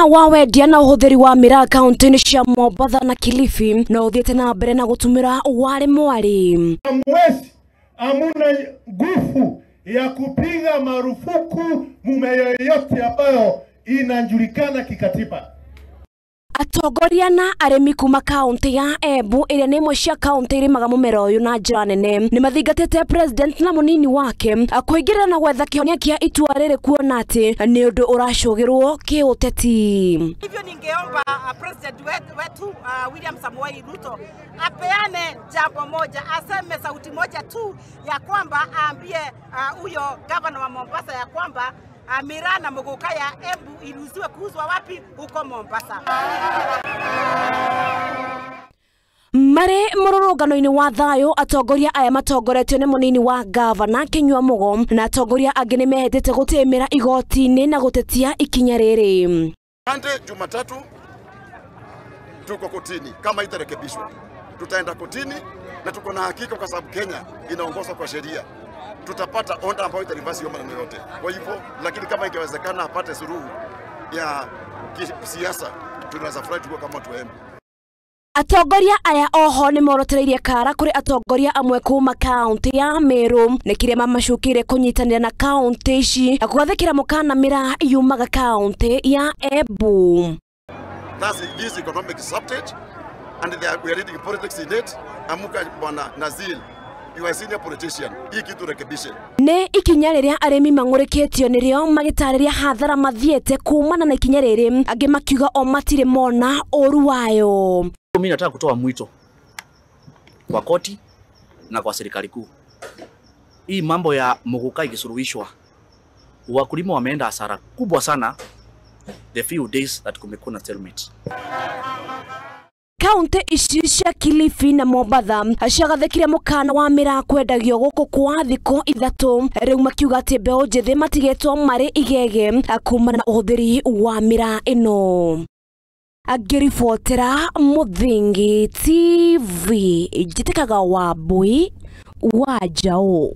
Wa wendia na ũhũthĩri wa miraa kaunti-inĩ cia Mombatha na Kilifi no ũthiĩte na mbere na gũtumĩra warĩ mwari. Hamwezi, hamuna nguvu ya kupiga marufuku mume yoyote ambayo inajulikana kikatiba. Atongoria na arĩmi kuma kaunti ya Embu ĩrĩa nĩ ĩmwe cia kaunti irĩmaga mũmera ũyũ na njĩra nene nĩ mathingatĩte president na mũnini wake kũingĩrĩra na gwetha kĩhonia kĩa itua rĩrĩ kuona atĩ nĩ ũndũ ũracũgĩrwo kĩũteti. Hivyo ningeomba president wetu William Samoei Ruto apeane jambo moja, aseme sauti moja tu ya kwamba aambie huyo governor wa Mombasa ya kwamba miraa na muguka ya Embu iruhusiwe kuuzwa wapi? Huko Mombasa. Marĩ mũrũrũngano-inĩ wa thayũ atongoria aya matongoretio nĩ mũnini wa gavana Kinyua Mugo na atongoria angĩ nĩ mehĩtĩte gũtĩmĩra igoti-inĩ na gũtetia ikinya rĩrĩ. Monday, Jumatatu tuko kotini, kama itarekebishwa tutaenda kotini na tuko na hakika kwa sababu Kenya inaongozwa kwa sheria. Tutapata onda ambayo itarivasi hiyo maneno yote. Kwa hivyo, lakini kama ingewezekana apate suluhu ya kisiasa, tunaweza furahi tukiwa kama watu wa Embu. Atongoria aya oho nĩ morotereirie kara kũrĩ atongoria amwe kuma kaunti ya Meru nĩ kĩrĩa mamacukire kũnyitanĩra na kaunti ici gwathĩkĩra mũkana miraa yumaga kaunti ya Embu. That's this economic subject and we are reading politics in it. Amuka bwana Nazil, you are senior politician. Hii kitu rekebishe. Nĩ ikinya rĩrĩa arĩmi mang'ũrĩkĩtio nĩrĩo magĩtarĩria hathara mathiĩte kumana na ikinya rĩrĩ, angĩ makiuga o matirĩ mona ũru wayo. Mimi nataka kutoa mwito kwa koti na kwa serikali kuu. Hii mambo ya muguka ikisuluhishwa, wakulima wameenda hasara kubwa sana the few days that kumekuwa na stalemate. Kaunti ici cia Kilifi na Mombatha ciagathĩkire mũkana wa miraa kwendagio gũkũ kwa thikũ ithatũ, rĩu makiuga atĩ mbeũ njĩthĩ matigĩtwo marĩ igege kumana na ũhũthĩri wa miraa ĩno. Ngĩribotera Mũthingi TV, njĩtĩkaga Wambui wa Njaũ.